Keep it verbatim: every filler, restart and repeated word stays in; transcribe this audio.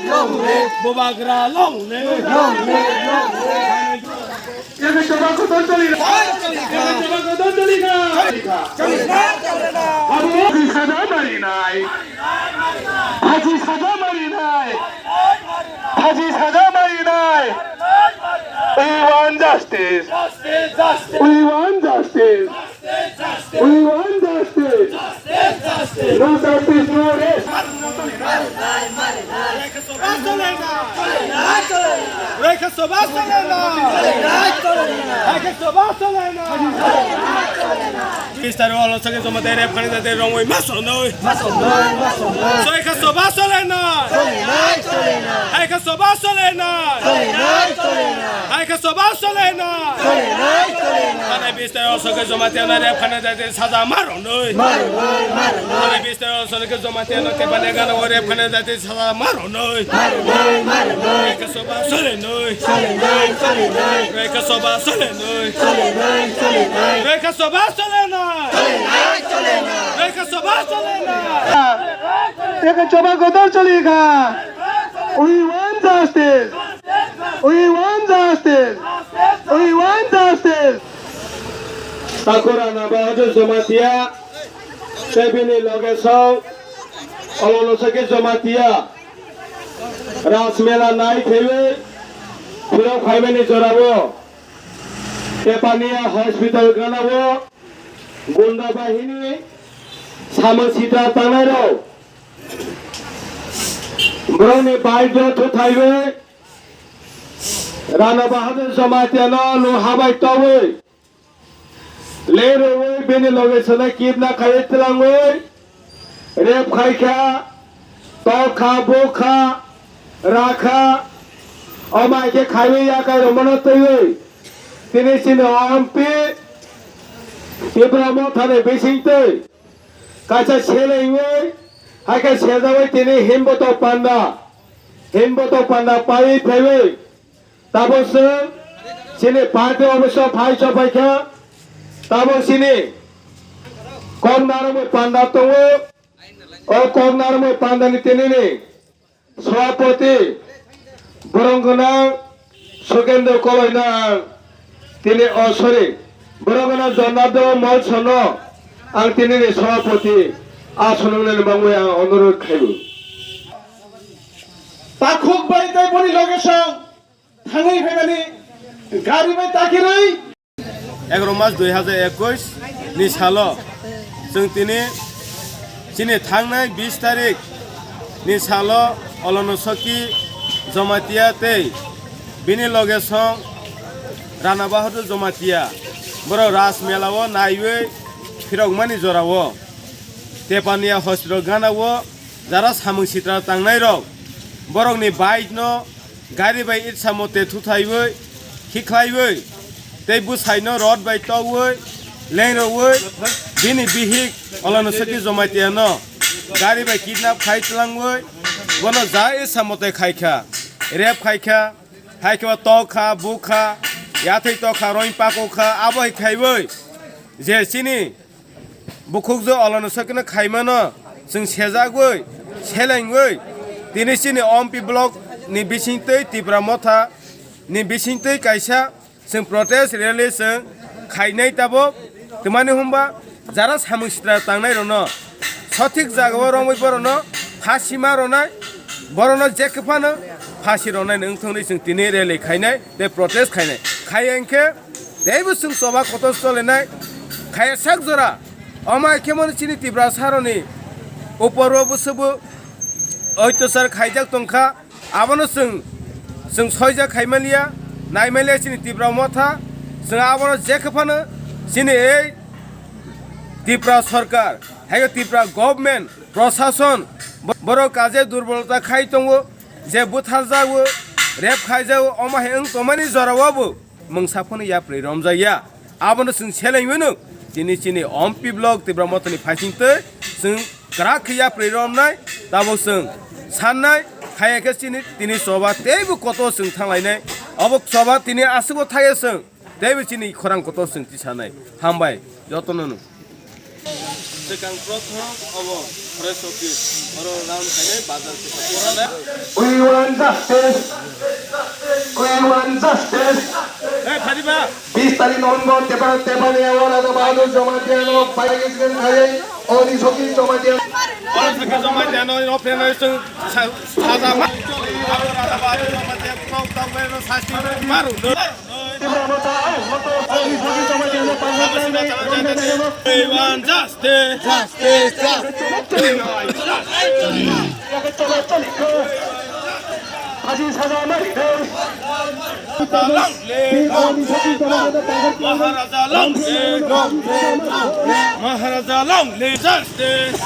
Long live! Bubagra long live! Long live! Long live! Eke choba kotor choli na. Eke choba kotor choli na. Abu Haji saja mari nai. Haji saja mari nai. Haji saja mari nai. We want justice. We want justice. We want justice. No justice, no rest. Reka Sobha Solena! Reka Sobha Solena! Reka Sobha Solena! Bistar walo sake joma te rep khani jate rongoi ma sonoi. Reka Sobha Solena! Reka Sobha Solena! Reka Sobha Solena! Bistar walo sake joma te rep khani jate saja ma ronoi. Bistar walo sake joma te rep khani jate saja ma ronoi. Reka Sobha Solena! Reka Sobha Solena! Reka Sobha Solena! Reka Sobha Solena! Eke choba kotor choli kha. We want justice. We want justice. We want justice. Takhuk Rana Bahadur Jamatia, tei bini loge song Olono Saki Jamatia, Raj Mela nai theiwi phirok phaimani jorao Tepania Hospital ganao Gunda Bahini samung sitra tangnairok borokni bike-o thuthaiwi Rana Bahadur Jamatia no lung habai towi, lerwi bini loge sene kidnap khai twlangwi, rape khai kha, tok kha, buk kha, ra kha, omo hai khe khaiwi yakai rwmano twiwi tini chini O M P Tipra Mothani bisingtwi kaisa selengwi hai khe sejawi tini himbotok panda, himbotok panda paiwi phaiwi. Tabuk chwng chini party office o phai chophaikha. Tabuk chini kok narwkmwi panda tongo. O kok narwkmwi pandani tinini sobhapoti borong gwnang Sukendra Koloino ang tini, oh, sorry, borong gwnang Jonadon Molsono ang tinini sobhapoti aswk wngnani bagwi ang onurodh khlaiwi. Takhuk bai tei boni loge song thangwi phaimani gari bai takirwi. Egaroh mas dui hazar ekush ni salo chwng tini chini thangnai bish tarik ni salo Olono Saki Jamatia tei bini loge song Rana Bahadur Jamatia borok Raj Mela o naiwi phirokmani jorao Tepania Hospital ganao jara samung sitra tangnairok borokni bike no gari bai itsa mote thuthaiwi, khikhlaiwi, tei bwsaino rod bai tokwi, lengrokwi, bini bihik Olono Saki Jamatia no gari bai kidnap khai twlangwi, bono ja itsa mote khai kha, rape khai kha, hai khe tok kha, buk kha, yathai tok kha, roing pako kha, abo hai khaiwi je chini bukhukjwk Olono Sakino khaimano chwng sejagwi, selengwi, tini chini O M P block ni bisingtwi Tipra Motha ni bisingtwi kaisa chwng protest rally chwng khainai tabuk. Twmani hwnba jara samung sitra tangnai rokno sothik jagao romwi borokno phasi ma rwnai, borokno jekhe phano phasi rwnai wngthokni chwng tini rally khainai tei protest khainai. Khai hwnkhe teibo chwng choba kotor cholenai khaya sak jora. Omo hai khe mani chini Tiprasarokni uporo bwswkbo oitosar khaijak tongkha. Abono chwng, chwng soija khaimaliya, naimaliya chini Tipra Motha. Chwng abono jekhe phano chini ei Tipra Sarkar, hai khe Tipra Government, Prosason, bo-, borok kaje durbolota khai tongo, je butharjago, rape khaijago, omo hai wng tongmani jorao bo mungsa phano yapri romjakya. Abono chwng selengwi nuk, chini, chini O M P block Tipra Mothani phaisingtwi chwng kwrak khe yapri romnai, tabuk chwng sannai, khaya khe chini, tini choba teibo kotor chwng thanglainai. Obo choba tini aswk o thaya chwng, teibo chini khorang kotor chwng tisanai. Hambai, jotono no. Swkang prothom obo forest office, oro round khainai bazar kisa pura. We want justice. We want justice. Hey, Khadiba. Bis tarikh November, tepa, tepani awar ada Bahadur Jamatia no, pai gisgen khai, oni soki Jamatia. Oro soki Jamatia no, no, pen no, sa, sa, sa, ma. Ada Bahadur Jamatia, kau tahu, no, sasti, maru. We want justice. Justice, justice. Maharaja long live. Maharaja long live. Justice.